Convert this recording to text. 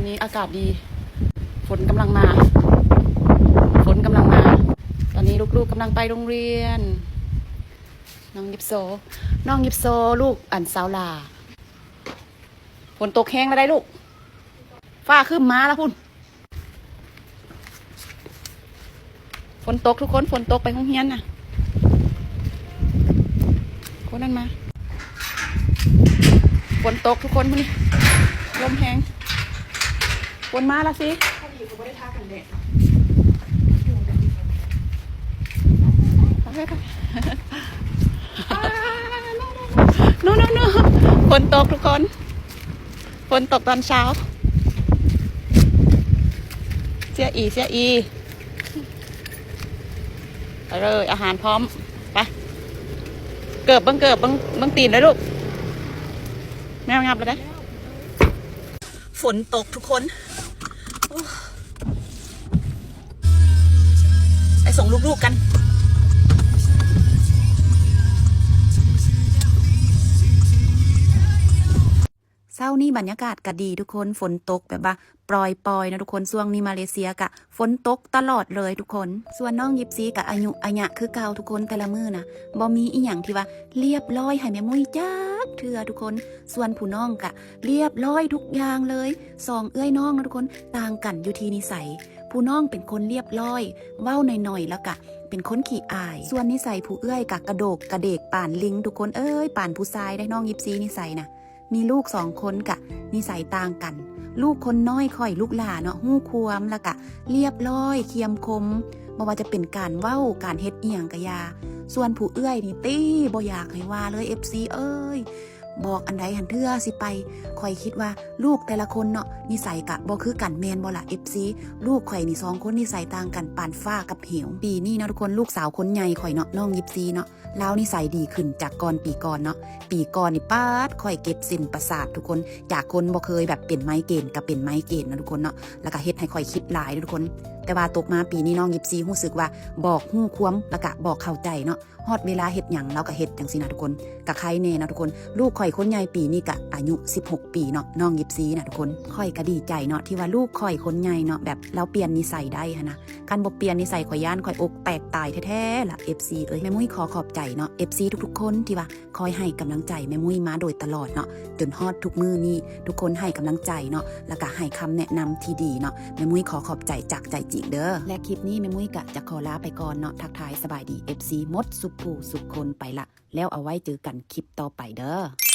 ນີ້ອາກາດດີ ຝົນກຳລັງມາ ຝົນກຳລັງມາ. ຕອນນີ້ລູກໆກຳລັງໄປໂຮງຮຽນ. ນ້ອງຢິບໂຊ ນ້ອງຢິບໂຊ ລູກອັນສາວຫຼ້າ. ຝົນຕົກແຮງແລ້ວໄດ໋ລູກ ຟ້າຄຶ້ມມາແລ້ວພຸ້ນ. ຝົນຕົກທຸກຄົນ ຝົນຕົກ ໄປໂຮງຮຽນນະ. ຄົນນັ້ນມາ ຝົນຕົກທຸກຄົນມື້ນີ້ ລົມແຮງ. ຝົນມາລະຊິ ພໍດີເຂົາບໍ່ໄດ້ທາກັນແດດ. ໂນ ໂນ ໂນ ຝົນຕົກທຸກຄົນ. ຝົນຕົກຕອນເຊົ້າ. ເສຍອີ ເສຍອີ. ໄປເລີຍ ອາຫານພ້ອມ. ໄປ ເກີບ ເບິ່ງເກີບ ເບິ່ງ ເບິ່ງຕີນເດີລູກ. ແມວຫຍັບແລ້ວເດ້. ຝົນຕົກທຸກຄົນ. ໂອ້ ໄປສົ່ງລູກໆກັນ. ເຊົ້ານີ້ບັນຍາກາດກະດີທຸກຄົນ ຝົນຕົກແບບວ່າປອຍໆເນາະທຸກຄົນ. ຊ່ວງນີ້ມາເລເຊຍກະຝົນຕົກຕະຫຼອດເລີຍທຸກຄົນ. ສ່ວນນ້ອງຢິບຊີກະອາຍຸອາຍະຄືເກົ່າທຸກຄົນ. ແຕ່ລະມື້ນະ ບໍ່ມີອີ່ຫຍັງທີ່ວ່າລຽບລ້ອຍໃຫ້ແມ່ມຸ້ຍຈັກເທື່ອທຸກຄົນ. ສ່ວນຜູ້ນ້ອງກະລຽບລ້ອຍທຸກຢ່າງເລີຍ. ສອງເອື້ອຍນ້ອງເນາະທຸກຄົນ ຕ່າງກັນຢູ່ທີ່ນິໄສ. ຜູ້ນ້ອງເປັນຄົນລຽບລ້ອຍ ເວົ້າໜ້ອຍໆ ແລ້ວກະເປັນຄົນຂີ້ອາຍ. ສ່ວນນິໄສຜູ້ເອື້ອຍກະກະໂດກກະເດກປານລິງທຸກຄົນເອີຍ ປານຜູ້ຊາຍເດ້. ນ້ອງຢິບຊີນິໄສນະ ມີລູກສອງຄົນກະນິໄສຕ່າງກັນ. ລູກຄົນນ້ອຍຂ້ອຍ ລູກຫຼ້າເນາະ ຮູ້ຄວາມ ແລ້ວກະລຽບລ້ອຍ ຄຽມຄົມ ບໍ່ວ່າຈະເປັນການເວົ້າ ການເຮັດອີ່ຫຍັງກະຢ່າ. ສ່ວນຜູ້ເອື້ອຍນີ້ຕິ ບໍ່ຢາກໃຫ້ວ່າເລີຍ ເອັຟຊີເອີຍ. ບອກອັນໃດຫັ້ນເທື່ອຊິໄປ. ຂ້ອຍຄິດວ່າລູກແຕ່ລະຄົນເນາະ ນິໄສກະບໍ່ຄືກັນແມ່ນບໍ່ລະ ເອັຟຊີ? ລູກຂ້ອຍນີ້ສອງຄົນນິໄສຕ່າງກັນປານຟ້າກັບເຫວ. ປີນີ້ເນາະທຸກຄົນ ລູກສາວຄົນໃຫຍ່ຂ້ອຍເນາະ ນ້ອງຢິບຊີເນາະ ລາວນິໄສດີຂຶ້ນຈາກກ່ອນປີກ່ອນເນາະ. ປີກ່ອນນີ້ປາດ ຂ້ອຍເກັບເສັ້ນປະສາດທຸກຄົນ ຈາກຄົນບໍ່ເຄີຍແບບເປັນໄມເກນກະເປັນໄມເກນເນາະທຸກຄົນເນາະ ແລ້ວກະເຮັດໃຫ້ຂ້ອຍຄິດຫຼາຍເນາະທຸກຄົນ. ແຕ່ວ່າຕົກມາປີນີ້ນ້ອງຢິບຊີຮູ້ສຶກວ່າບອກຮູ້ຄວາມ ແລ້ວກະບອກເຂົ້າໃຈເນາະ. ຮອດເວລາເຮັດຫຍັງລາວກະເຮັດຈັ່ງຊີ້ນະທຸກຄົນ ກະໄຄແນ່ເນາະທຸກຄົນ. ລູກຂ້ອຍຄົນໃຫຍ່ປີນີ້ກະອາຍຸສິບຫົກປີເນາະ ນ້ອງຢິບຊີນະທຸກຄົນ. ຂ້ອຍກະດີໃຈເນາະ ທີ່ວ່າລູກຂ້ອຍຄົນໃຫຍ່ເນາະ ແບບລາວປ່ຽນນິໄສໄດ້ຫັ້ນນະ. ຄັນບໍ່ປ່ຽນນິໄສ ຂ້ອຍຢ້ານຂ້ອຍອົກແຕກຕາຍແທ້ໆລະ ເອັຟຊີເອີຍ. ແມ່ມຸ້ຍຂໍຂອບໃຈເນາະ ເອັຟຊີທຸກໆຄົນທີ່ວ່າຄອຍໃຫ້ກຳລັງໃຈແມ່ມຸ້ຍມາໂດຍຕະຫຼອດເນາະ ຈົນຮອດທຸກມື້ນີ້. ທຸກຄົນໃຫ້ກຳລັງໃຈເນາະ ແລ້ວກະໃຫ້ຄຳແນະນຳທີ່ດີເນາະ. ແມ່ມຸ້ຍຂໍຂອບໃຈຈາກໃຈຈິງເດີ. ແລະ ຄລິບນີ້ແມ່ມຸ້ຍກະຈະຂໍລາໄປກ່ອນເນາະ ທັກທາຍສະບາຍດີ ເອັຟຊີ ໝົດສຸກຜູ້ສຸກຄົນໄປລະ. ແລ້ວເອົາໄວ້ເຈີກັນຄລິບຕໍ່ໄປເດີ.